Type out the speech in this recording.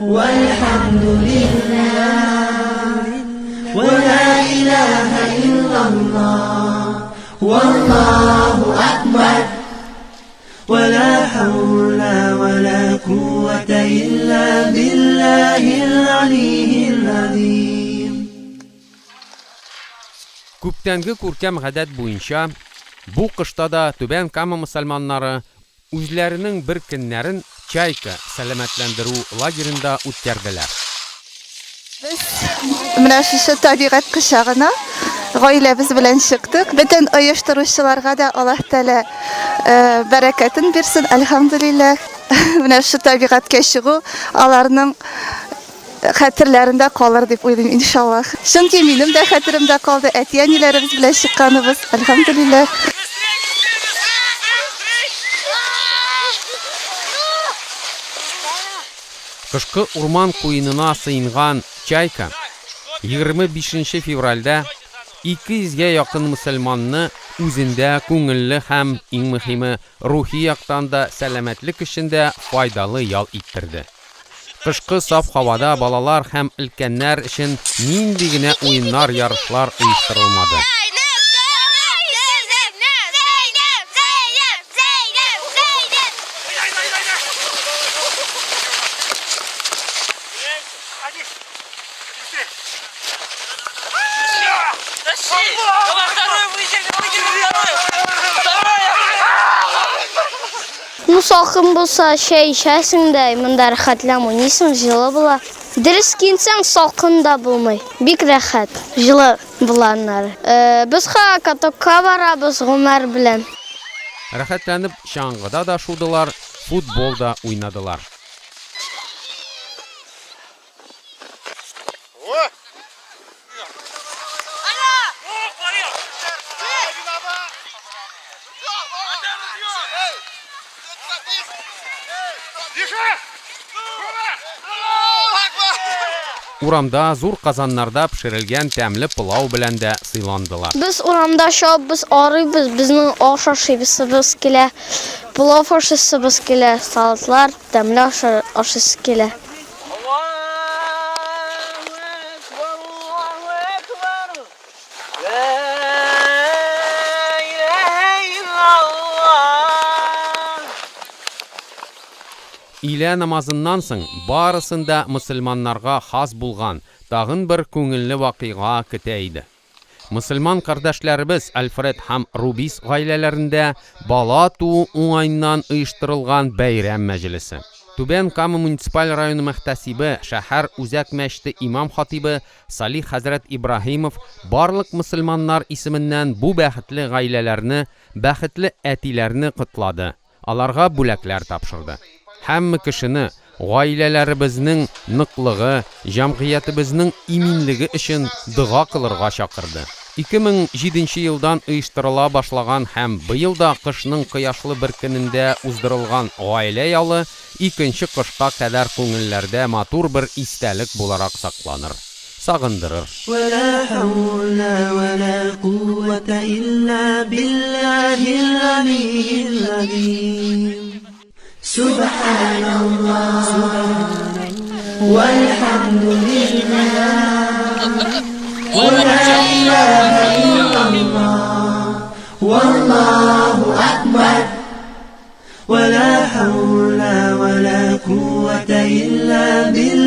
والحمد لله ولا إله إلا الله والله أكبر ولا حول ولا قوة إلا بالله العلي العظيم. Күптәнге күркәм гадәт буенча, бу кышта да Түбән Кама мөселманнары үзләренең бер көннәрен Чайка сәламәтләндерү лагеренда үткәрделәр. Без менә шушы табигать кочагына гаиләбез белән чыктык. Бөтен оештыручыларга да Аллаһ Тәгалә э, бәрәкәтен бирсен, әлхәмдүлилләһ. Менә шушы табигатькә чыгу аларның хәтерләрендә калыр дип уйлыйм, иншаллаһ. Чөнки минем дә хәтеремдә калды, әти-әниләребез белән чыкканыбыз, әлхәмдүлилләһ. Кышкы урман куенына сыенган Чайка 25 февральдә 200 гә якын мөселманны үзендә күңелле һәм, иң мөһиме, рухи яктан да, сәламәтлек өчен дә файдалы ял иттерде. Кышкы саф һавада балалар һәм өлкәннәр өчен нинди генә уеннар, ярышлар оештырылмады. Ну, салкын булса, чәй эчәсең дә, монда рәхәтләнеп уйныйсың, җылы була. Дөрес киенсәң, салкын да булмый. Бик рәхәт, җылы була аннары. Э, без катокка барабыз Гомәр белән. Рәхәтләнеп чаңгыда да шудылар, футбол да уйнадылар. Урамда зур казаннарда пешерелгән тәмле пылау белән дә сыйландылар. Без урамда чабабыз, арыйбыз, безнең аш ашыйсыбыз килә, плов ашыйсыбыз килә, салатлар, тәмле аш ашыйсы килә. Өйлә намазыннан соң барысын да мөселманнарга хас булган тагын бер күңелле вакыйга көтә иде. Мөселман кардәшләребез Альфред һәм Рубис гаиләләрендә бала туу уңаеннан оештырылган бәйрәм мәҗлесе. Түбән Кама муниципаль районы мөхтәсибе, шәһәр үзәк мәчете имам-хатыйбы Салих хәзрәт Ибраһимов барлык мөселманнар исеменнән бу бәхетле гаиләләрне, бәхетле әтиләрне котлады. Аларга бүләкләр тапшырды. Һәммә кешене гаиләләребезнең ныклыгы, җәмгыятебезнең иминлеге өчен дога кылырга чакырды. 2007 нче елдан оештырыла башлаган һәм быел да кышның кояшлы бер көнендә уздырылган гаилә ялы икенче кышка кадәр күңелләрдә матур бер истәлек буларак сакланыр. Сагындырыр. Вә хәүлә вә лә куәтә илля биллаһил галиyyил газыйм. Сүбхәналлаһ вәлхәмдүлиллаһ вә лә илаһә иллаллаһ валлаһу акбар вә лә хәүлә вә лә куәтә илля биллаһ.